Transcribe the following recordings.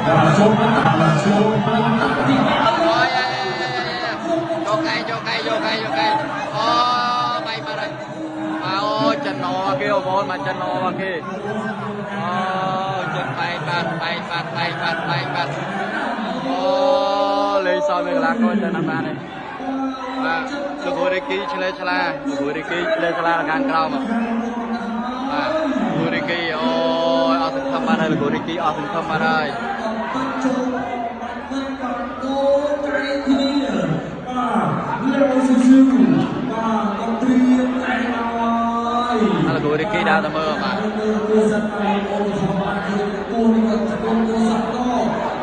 បាទចូលមកចូលទី អូយចូលកែចូលកែចូលកែចូលកែអូបាយបាត់ហើយបាទអូចិនល្អគេបងប្អូនបាទចិនល្អគេអូចិនបាយបាត់បាយបាត់បាយបាត់បាយបាត់អូលេងសល់មានកន្លះកូនចិនអត់បានទេបាទលោកគ្រូរីគីឆ្លេឆ្លាលោកគ្រូរីគីឆ្លេឆ្លាខាងក្រោមបាទគ្រូរីគីអូយអស់សង្ឃឹមបាត់ហើយលោកគ្រូរីគីអស់សង្ឃឹមបាត់ហើយ ចូលបាច់មិនក៏កូនត្រៃគ្នាបាទលើស៊ូស៊ូបាទក៏ត្រៀមតែហើយ ហើយលោកគ្រូរីគីដើរទៅមើលបាទ មើលទូរស័ព្ទបងប្អូនធម្មតាគឺគូនេះក៏ធ្ងន់ទូរស័ព្ទត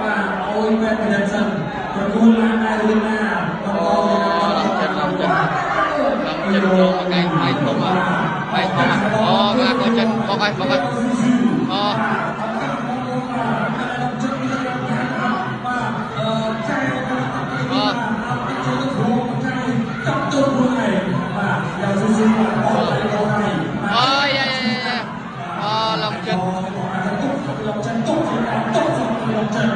បាទអុយបែបនេះសិនប្រគួតឡើងដែរវិញណា អូឡងចិត្តឡងចិត្តឡងចិត្តចូលមកកែងបាយធំបាយធំអូកលាក៏ចិនបុកហើយបុកហើយអូអូយ៉ាយ៉ាអូឡងចិត្ត ឡងចិត្តទុកទុកឡងចិត្ត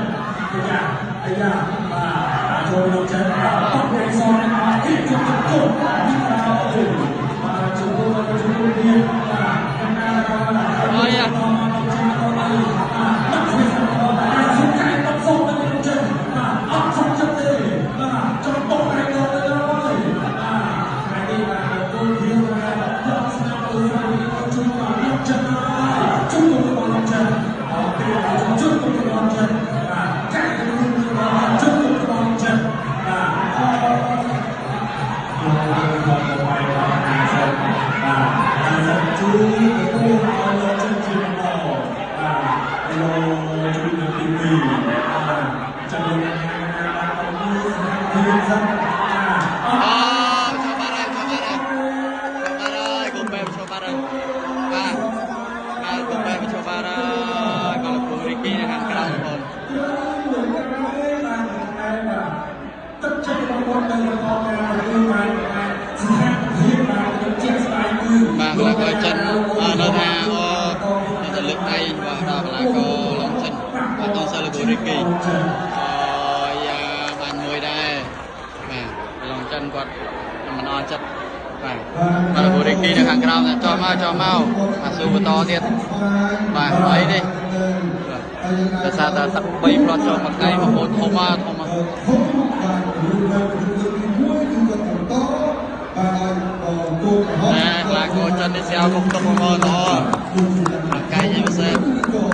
អាយ៉ាអាយ៉ាបាទចូលឡងចិត្តបាទបុកសនមកទីជុំជុំជុំបាទជុំជុំជុំនេះបាទកណ្ដាល អូយ៉ា អត់សុខចិត្តទេបាទចង់បុកតែទៅទៅហើយបាទថ្ងៃនេះបាទកូនធៀវបាទយកស្នាមទៅស្រីក៏ជួយបាទលោកចិត្តហើយជួយទៅបងលោកចិត្តអត់ទេជួយទៅបងចិត្តបាទចែកទៅបងជួយទៅបងចិត្តបាទអូយកទៅបាយបាទសិនបាទជួយទទួលឲ្យលោកចិត្តជាបន្តបាទលោកជួយនៅទី2បាទចាំលោកណាបាទមើលស្ថានភាពសិនបាទ អូចូលបាត់ហើយចូលបាត់ហើយចូលបាត់ហើយកុំបែបចូលបាត់ហើយបាទបាទកុំបែបចូលបាត់ហើយក៏លោកគ្រូរីគីនៅខាងក្រៅបងប្អូន ទឹកចិត្តរបស់គាត់នៅបន្តការប្រគួតបានស្ថានភាពបាទជាក់ស្ដែងគឺ បាទកីឡាករចិននៅថាអូនៅតែលើកដៃបាទដល់កីឡាករឡុងចិនបាទតសលោកគ្រូរីគីអូយ៉ាបាញ់មួយដែរបាទឡុងចិនគាត់មិនអស់ចិត្តបាទបាទលោកគ្រូរីគីនៅខាងក្រោមចោះមកចោះមកបាទស៊ូបន្តទៀតបាទអីនេះដោយសារតែទឹក3ផ្លាត់ចូលមកកៃបងប្អូនធំមកធំមក ធំបាទរូបបែបលើកទី1គឺគាត់បន្តបាទឲ្យកូនក្រហម ណែកីឡាករចិននេះស្រាវគុកទុកបងប្អូនអូមកកៃជាពិសេស ក៏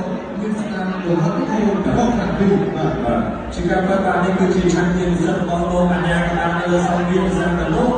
មានស្នាមលំហកូនរបស់ខាងពីរបាទ បាទជាការពិតបាទនេះគឺជាឆន្ទៈពិសិដ្ឋរបស់លោកអញ្ញាកណ្ដាលនៅលើសង្វៀនពិសិដ្ឋលោក